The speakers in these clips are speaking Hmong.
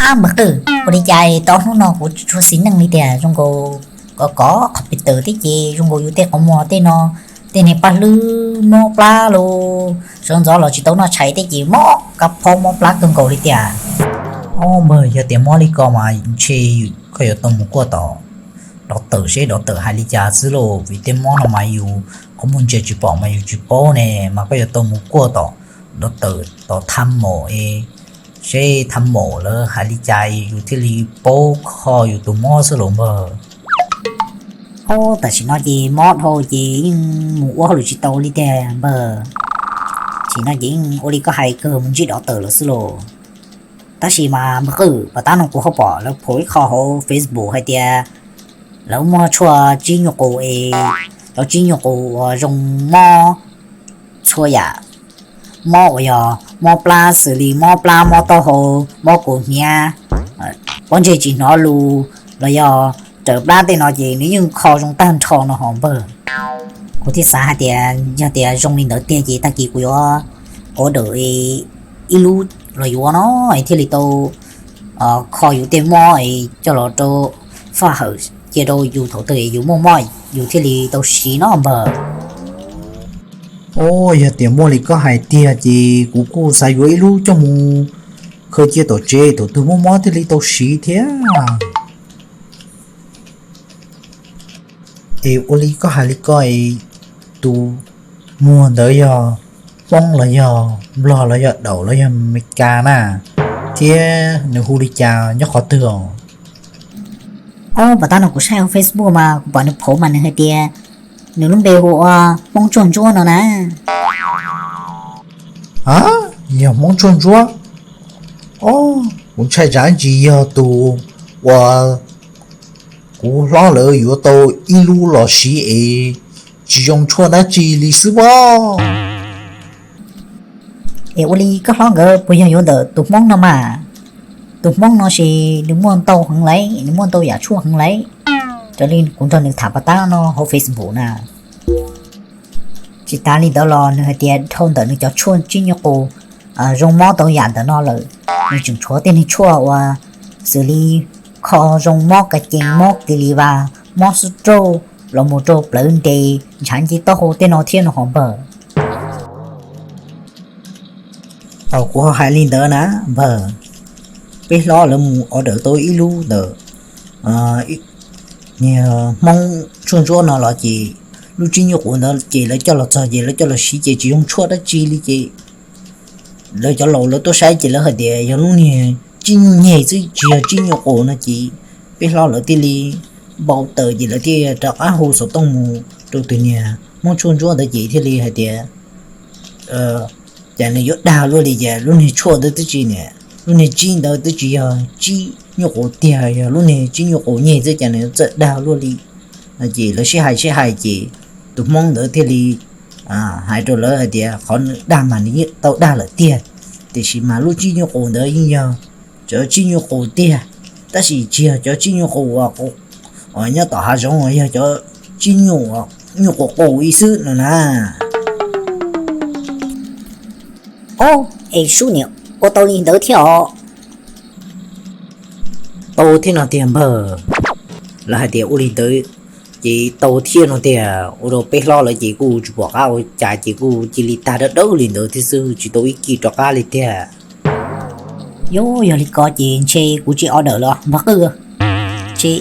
Ab npawg Qwj, ua li cas tau ob hnub no kuv tsis tshua xis neej li tiag, zoo nkaus kov kov qhov pes taws thiab ces zoo nkaus yus tej qhov muag tej no, tej niag paj hlwb mob plab los sawv ntxov los tsis tau noj tshais thiab ces mob kab phob mob plab kawg nkaus li tiag. Ob npawg, yog tias mob li ko mas ntshe koj yuav tau mus kuaj tom dov tawm seb dov tawm hais li cas xwb lauj, vim tej mob no mas yus qhov muag ntsia tsis pom mas yus tsis paub ne, mas koj yuav tau mus kuaj tom dov tawm tom thaj maum es seb thaj maum lawv hais li cas yus thiaj li paub kho yus tus mob xwb los npawg. Ob, tam sim no ces mob dhau ces yeej mus ua hauj lwm tsis tau li tiag npawg. Tam sim no ces yeej ua li koj hais kawg mus ntsib dov tawm lawm xwb lauj. Tab sis mas npawg Qwj, pas tab no kuv ho pom lawv post ib qho hauv Facebook hais tias lawv muaj tshuaj tsib nyuj qus es cov tsib nyuj qus uas zoo mob txhua yam, mob uas yog mob plab xws li mob plab, mob taub hau, mob kaus hniav, pob ntseg tsis hnov lus los yog raws plab tej no ces nws yeej kho zoo tag nrho no hos npawg. Kuv thiaj xav hais tias yog tias zoo li ntawd tiag ces tag kis kuv yuav order ib lub los yuav no es thiaj li tau kho yus tej mob es coj los rau faj hawm cia rau yus thaum twg yus muaj mob yus thiaj li tau siv no npawg. Ob, yog tias muaj li koj hais tiag ces kuv kuj xav yuav ib lub coj mus khaws cia tom tsev thaum twg muaj mob thiaj li tau siv thiab. Es ua li koj hais li ko es tus muag ntawd yog Hmoob los yog Nplog los yog Daum los yog Meskas na, thiab nws hu li cas nyob qhov twg os? Ob, pas tab no kuv saib hauv Facebook mas kuv pom nws post mas nws hais tias nws lub npe hu ua Hmoob Tsuag Ntsuab no na. A, yog Hmoob Tsuag Ntsuab. Ob, kuv ntshai tsam ntsis yog tus uas kuv hlob lawv yuav tau ib lub los siv es tsis zoo tshuaj dab tsi li xwb pob. Es ua li koj hlob nkawd puas yog yuav ntawm tus Hmoob no mas? Tus Hmoob no ces nws muaj ntau heev lauj, nws muaj ntau yam tshuaj heev lauj. Raws li kuv nrog nws tham pas tab no hauv Facebook na. Tsis tas li ntawd los nws hais tias dhau ntawm nws cov tshuaj tsib nyuj qus zoo mob tau yam ntawm no lawm, nws tseem tshuav tej niag tshuaj uas xws li kho zoo mob ka cees, mob kis lis vas, mob xub rauj, los mus rau plawv nres, ntshav nce taub hau tej no thiab no hos npawg. Thaum kuv ho hais li ntawd na npawg, peb hlob lawv mus order tau ib lub ntawm niag Hmoob Tsuag Ntsuab no los ces lub tsib nyuj qus ntawd ces lawv coj los txog ces lawv coj los siv ces tsis zoo tshuaj dab tsi li ces lawv cov laus lawv tuaj saib ces lawv hais tias yog lub niag tsib nyuj nyeg xwb tsis yog tsib nyuj qus no ces peb hlob lawv thiaj li npau taws ces lawv thiaj rov qab hu xov tooj mus rau tus niag Hmoob Tsuag Ntsuab ntawd ces thiaj li hais tias cas nws yuav dag luaj li, cas lub niag tshuaj ntawd twb tsis, niam, lub niag tsib ntawd twb tsis yog tsib nyuj qus tiag, yog lub niag tsib nyuj qus nyeg xwb cas nws yuav txawj dag luaj li no ces lawv sib hais sib hais ces tus Hmoob ntawd thiaj li hais rau lawv hais tias qhov nws dag mas nws yeej tau dag lawm tiag, tiam sis mas lub tsib nyuj qus ntawd yeej yog cov tsib nyuj qus tiag, tab sis tsis yog cov tsib nyuj qus uas nyob tom hav zoov, yog cov tsib nyuj, nyuj qus qus ib xwb no na. Ob, es sub niam, ua tau li ntawd thiab os? Tau thiab no tiag npawg. Lawv hais tias ua li ntawd ces tau thiab no tiag, ua rau peb hlob lawv ces kuj tsis pom qab ua cas ces kuj cia li tag dawb dawb li ntawd thiab xwb, tsis tau ib kis rov qab li tiag. Yog, yog li ko ces ntshe kuv tsis order los npawg Qwj, ntshe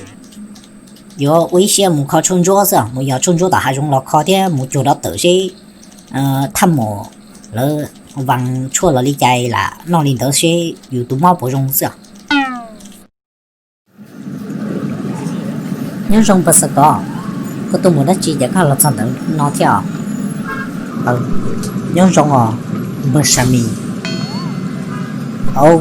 yuav ua ib siab mus kho tshuaj ntsuab xwb, mus yos tshuaj ntsuab tom hav zoov los kho thiab mus cuag dov tawm seb thaj maum lawv vas tshuaj los li cas lam noj li ntawd seb yus tus mob puas zoo xwb. Nyob zoo npawg Xav Kov, koj tuaj mus dab tsi cas koj los txog ntawm no thiab os? Nyob zoo os npawg Sa Mis. Au,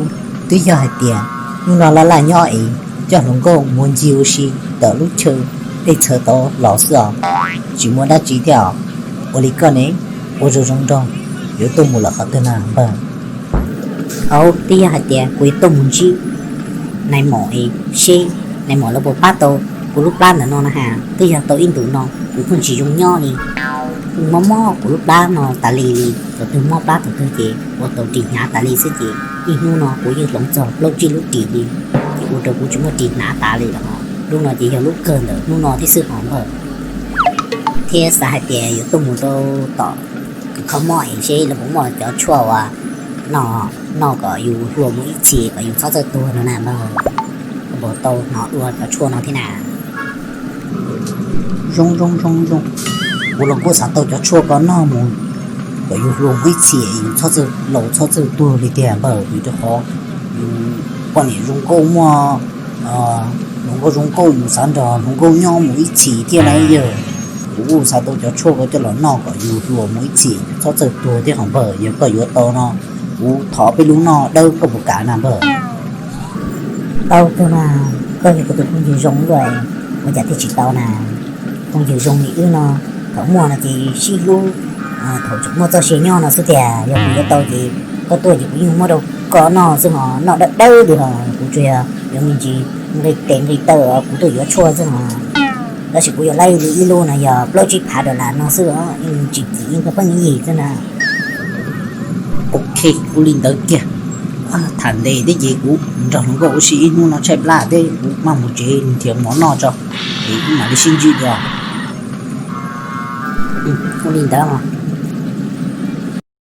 twb yog hais tias hnub no laj laj nyob es coj hluas nkauj mus ncig ua si ntawm lub chaw dej txhawv tod los xwb os, tsis muaj dab tsi thiab os. Ua li koj ne, ua zoo zoo nraug, yuav tuaj mus lawm qhov twg na npawg? Au, twb yog hais tias kuv yuav tuaj mus ntsib nais maum es seb nais maum lawv puas pab tau kuv lub plab ntawm no na has. Twb yog tau ib ntus no kuv pheej tsis zoo nyob li, pheej mob mob kuv lub plab no tas li li, thaum twg mob plab thaum twg ces ua tau ris hnyav tas li xwb ces Ib hnub no kuv yeej hloov txog plaub tsib lub ris li, ces ua rau kuv tsis muaj ris hnav tas li lawm. Lub no ces yog lub kawg ntawm hnub no thiab xwb hos npawg. Thiab xav hais tias yuav tuaj mus rau tom kws kho mob es seb lawv puas muaj cov tshuaj uas noj, noj kom yus hluas mus ib txhis kom yus txhob txawj tuag no na npawg. Koj puas tau hnov dua cov tshuaj no thiab na? Zoo zoo zoo zoo, kuv los kuj xav tau cov tshuaj ko noj mus kom yus hluas mus ib txhis yus txhob txawj laus txhob txawj tuag li tiag npawg, vim rau qhov yus poj niam zoo nkauj muaj, hluas nkauj zoo nkauj yus xav nrog hluas nkauj nyob mus ib txhis thiab na yawg. Kuv kuj xav tau cov tshuaj ko coj los noj kom yus hluas mus ib txhis txhob txawj tuag thiab hos npawg. Yog koj yuav tau no, kuv thov peb lub noj dawb, koj puas kam na npawg? Tau kawg mas, koj yog kuv tus phooj ywg zoo luaj, ua cas thiaj tsis tau na? Phooj ywg zoo li wb no, thaum muaj no ces sib hlub, thaum tseem muaj txoj sia nyob no xwb tiag. Yog kuv yuav tau ces koj tuaj ces kuv yeej muab rau koj noj xwb hos, noj dawb dawb li hos. Kuv tsuas yog yuav me ntsis nqi tes nqi taw kuv tuaj yuav tshuaj xwb hos. Tab sis kuv yuav laib li ib lub no yog plaub tsib phav dollar no xwb os, yeej tsis kim, yeej pheej yig xwb na. Ok, ua li ntawd kiag. Tham ntev thiab ces kuv nrog hluas nkauj ua si ib hnub no tshaib plab thiab, kuv maj mus tsev nrhiav mov noj tso, es wb mam li sib ntsib dua. Ua li ntawd os.